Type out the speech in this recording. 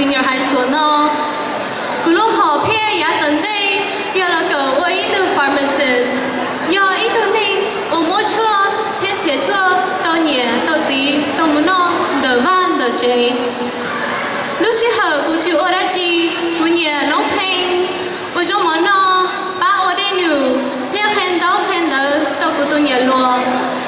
Senior High School no. Kuv lub hom phiaj yav tom ntej yog los kawm ua ib tug pharmacist, yog ib tug neeg uas muab tshuaj thiab txiav tshuaj tau niam tau txiv tau mus noj ntawm vaj ntawm tsev. Lub sij hawm kuv tsis ua dab tsi, kuv nyiam noob pheej, ua zaub mov noj, pab ua dej num thiab qhia ntaub qhia ntawv rau kuv tus niam hluas.